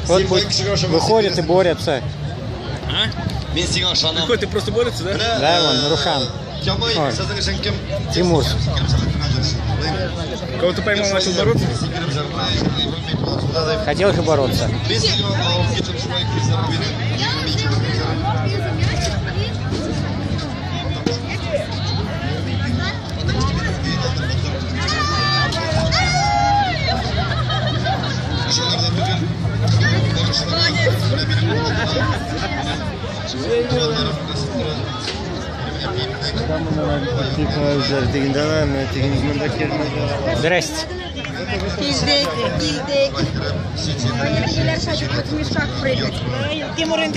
Вот выходит и борется. А? Выходит и просто борется, да? Да, вон, Рушан. Ой. Тимур. Кого-то поймал, начал бороться? Хотел же бороться. Здрасте. Тимур раз.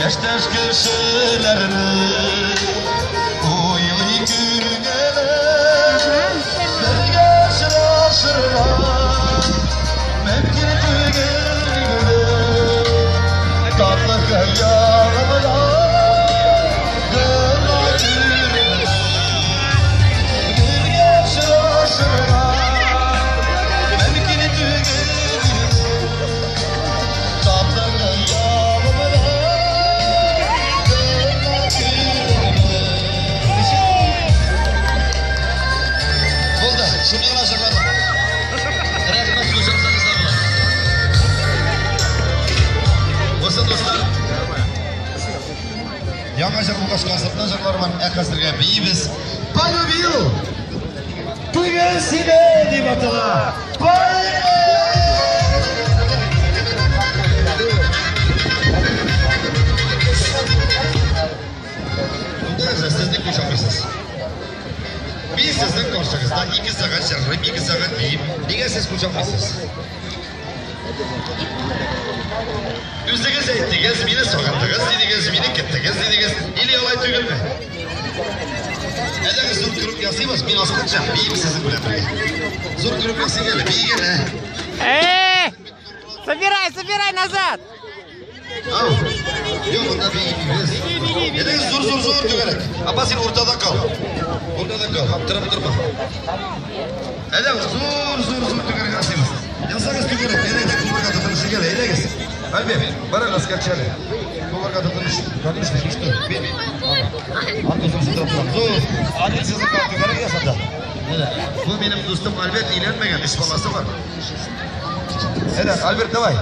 Yaştaş köşelerini uyuy gülgele bir yaşlaşırlar mümkün tügülgüle tatlı kıyamlar bir yaşlaşırlar mümkün tügülgüle tatlı kıyamlar. Яңа җыр булгач, концертта җырлар бар, ә хәзергә биибез. Полюбил! Түгел сине дип атала. Сез ник кушамыйсыз? Мин сезнең каршыгызда 2 сәгать җырлыйм, 2 сәгать биим. Нигә сез кушамыйсыз? Үзегез әйттегез, мине сагындыгыз дидегез, мине кеттегез дидегез. Или алай түгелме? Әйдәгез зур круг ясыйбыз, мин асканча биим сезнең белән бергә. Зур круг ясыйк әле, биик әле. Собирай, собирай назад! Ау, юк, монда биимибез. Әйдәгез зур, зур, зур түгәрәк. Апа, син уртада кал. Уртада кал, торып торма. Әйдәгез зур, зур, зур түгәрәк ясыйбыз. Ясагыз түгәрәк, әйдә, кулларга тотынышыйк әле, әйдәгез. Альберт, барыгыз качали. Кулларга тотыныш. Конечно, что? Бин. Антон сытырып. Зур. Адил сызыкка түгәрәк ясады. Бу минем дустым Альберт өйләнмәгән, өч баласы бар. Әйдә, Альберт, давай.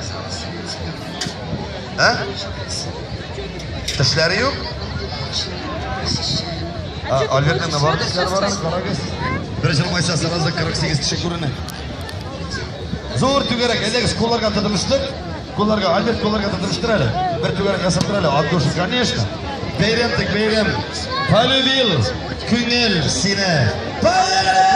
А? Тешләре юк? Альбертның да бар тешләре бар, карагыз. Бер җылмайса сразу 48 кеше күренә. Зур түгәрәк, әйдәгез, кулларга тотыныштык. Кулларга, Альберт, кулларга тотыныштыр әле. Бер түгәрәк ясап тор әле, от души, конечно. Бәйрәм тек бәйрәм. Полюбил күңел сине. Поехали!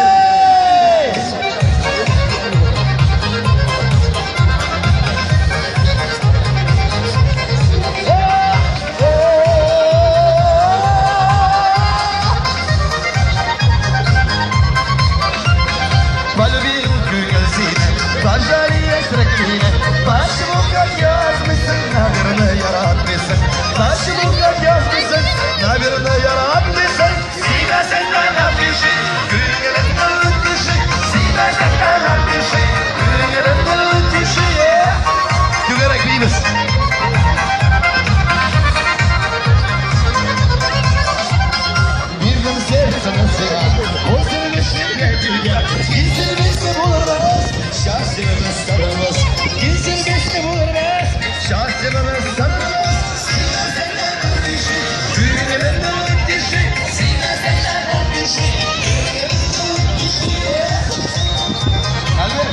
Наверное, яратмыйсың, сибәсең напиши, күңелеңне үтеши, сибәсең напиши, күңелеңне үтеши. Түгәрәк биибез. Бирдем сердцем сиңа, ул синең килгән. Килсен булырбыз, счастьебез сарырбыз. Килсен булырбыз, счастьебез сарырбыз. Күңелеңне үтеши, сибәсең напиши, күңелеңне үтеши. Әлбәт.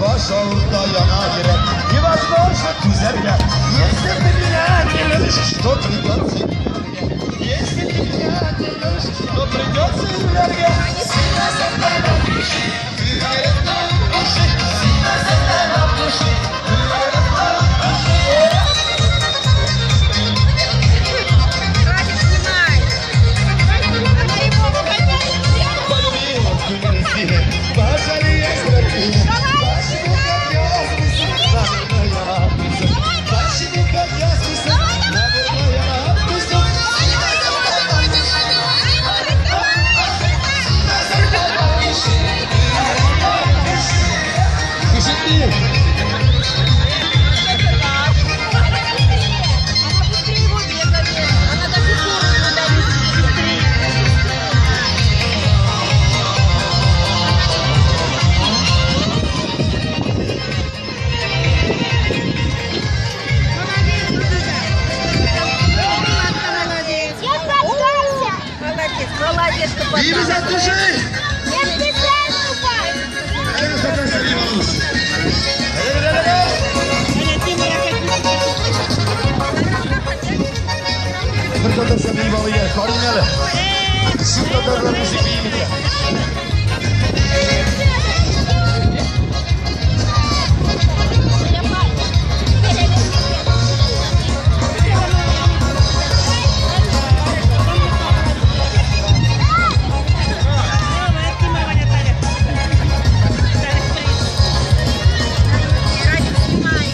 Башында яңа йөрәк, невозможно түзәргә. Если ты меня не любишь, то придется. Если ты меня не любишь, то придется юләргә. Напиши, күңелеңне үтеши, напиши, күңелеңне үтеши. Радик, снимай. Она его Полюбила күңел сине, пожалеешь меня. Почему как ясный, наверное, яратмыйсың. Ишетмим. Она быстрее его бегает. Она даже фору ему дает быстрее. Молодец. Я поддался. Молодец, молодец, что Биибез поддался. от души. Я специально упал. Әйдә, татарча биеп алабыз. Әйдә, әйдә, әйдә. Бер татарча биеп алыйк әле, карыйм әле. Чын татарлар ничек бии икән. Радик, снимай.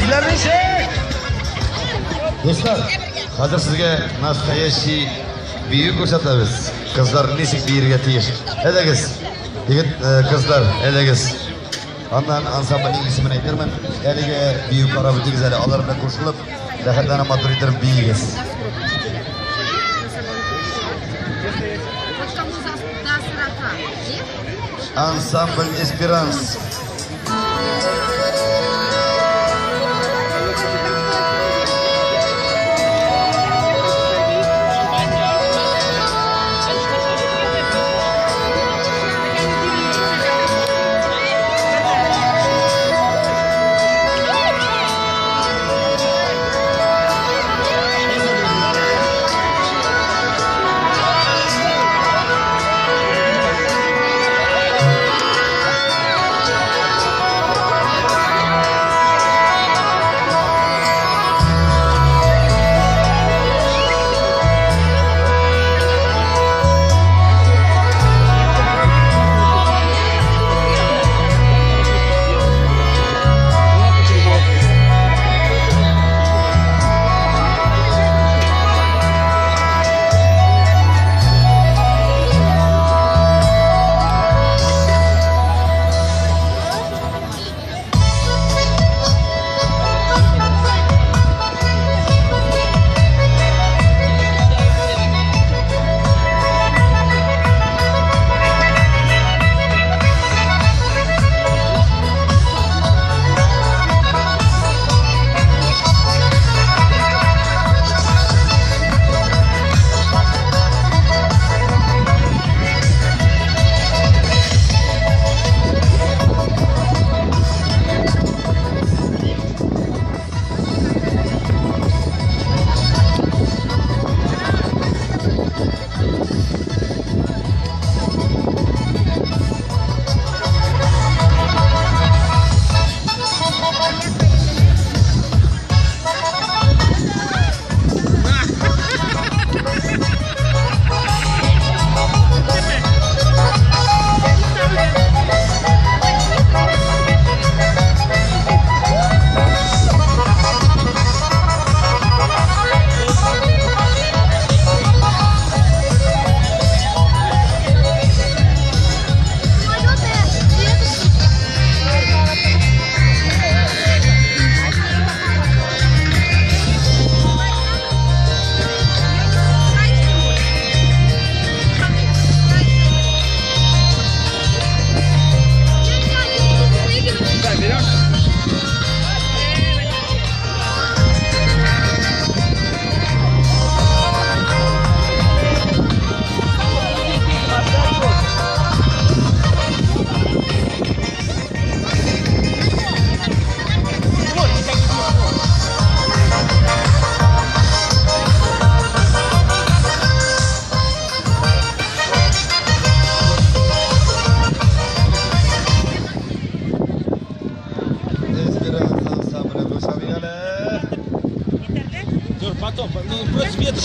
Хисләр ничек? Дуслар, хәзер сезгә настоящий бию күрсәтәбез. Кызлар ничек биергә тиеш. Әйдәгез, егет, кызлар, әйдәгез. Аннан ансамбльнең исемен әйтермен. Әлеге бию карап үтегез әле, алар белән кушылып, рәхәтләнеп матур итеп биегез. Вот кому за до 40 лет. Ансамбль Эсперанс.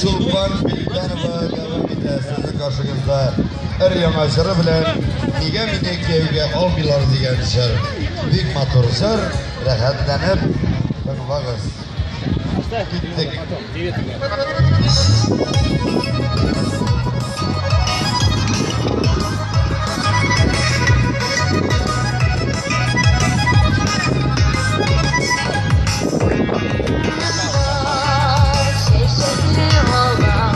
Чулпан Билданова дәвам итә сезнең каршыгызда өр-яңа җыры белән "Нигә мине кияүгә алмыйлар" дигән җыр. Бик матур җыр, рәхәтләнеп тыңлагыз. Киттек. Чәчәкле алан,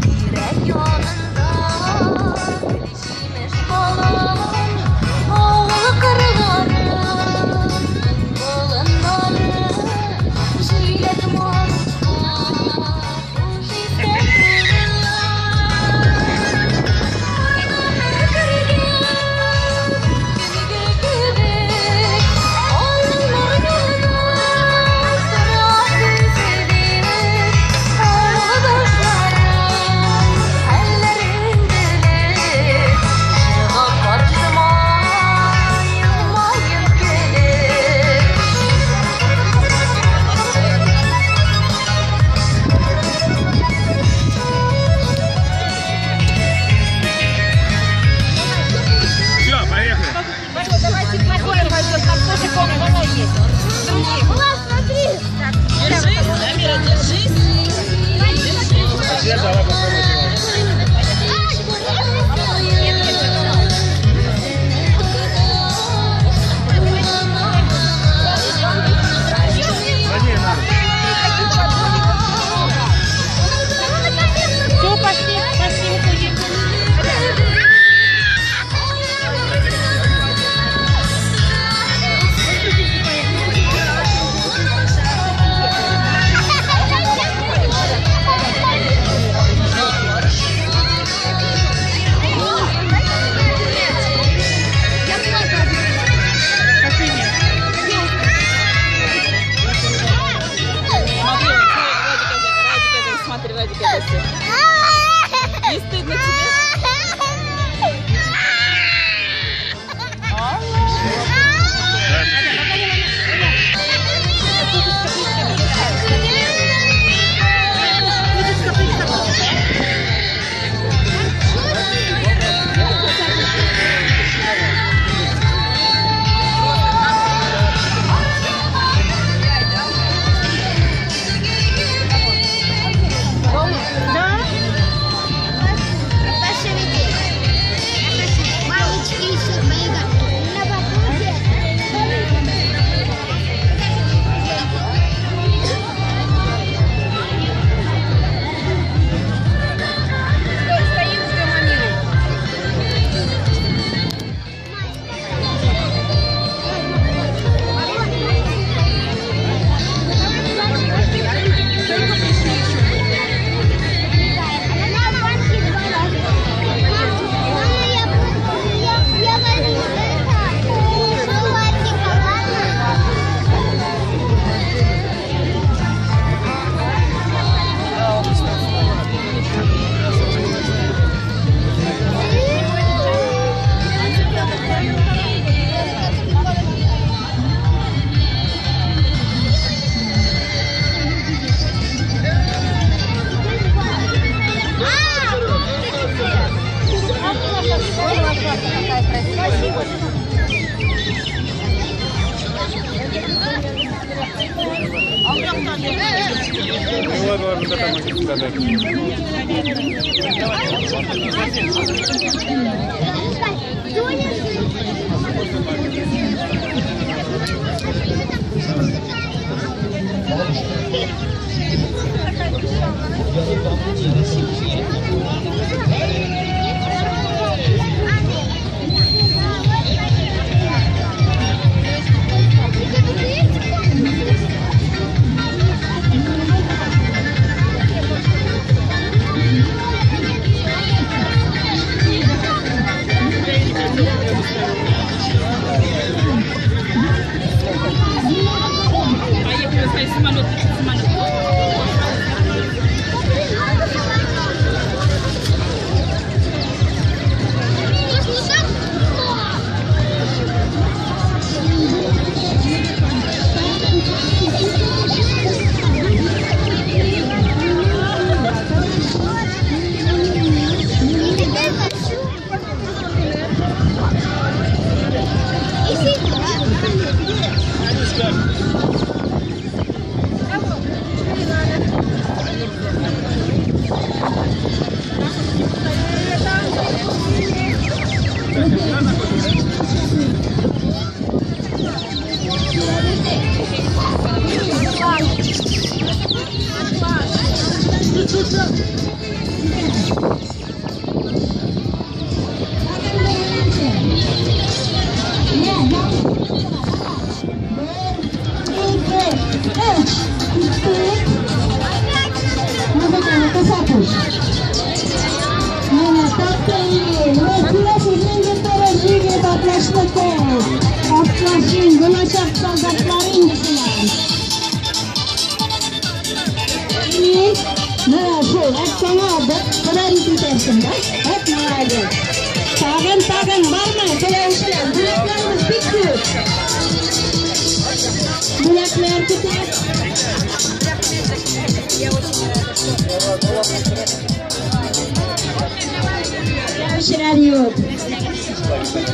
тирәк янында, җимеш балан, авыл кырлары, болыннары, җиләк матур, хуш истә.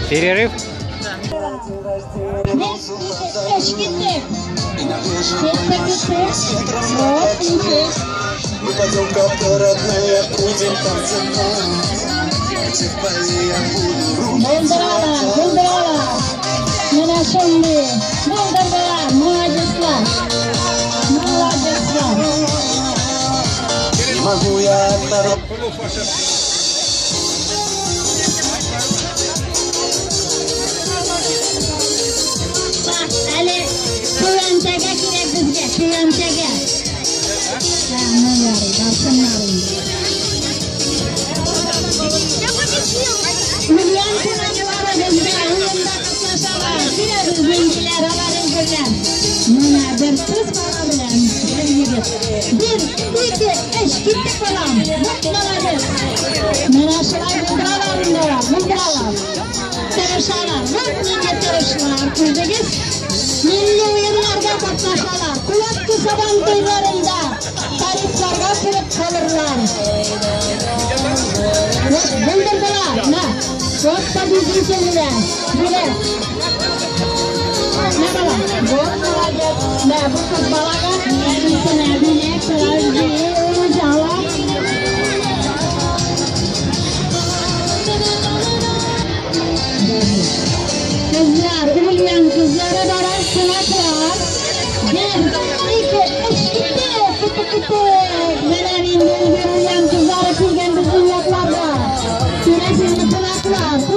Перерыв. Мы пойдем кафе, родные, будем танцевать. Этих полей я буду руки целовать. Не могу я оторваться. Milli oyunlarda qatnashalar, Kulaklı Saban toylarında tariflarga kirib qolirlar. Bildirdilar, na, вот победителя, билет. На бала, вот молодец, на bu qiz balaga әнисенә билет, ала. Kızlar, uyuyan kızlara varan kulaklar. Bir, iki, üç, gitti, gitti, gitti. Melenin uyuyan kızları kelgan bizning yoqlarda. Ko'rasizmi kulaklar?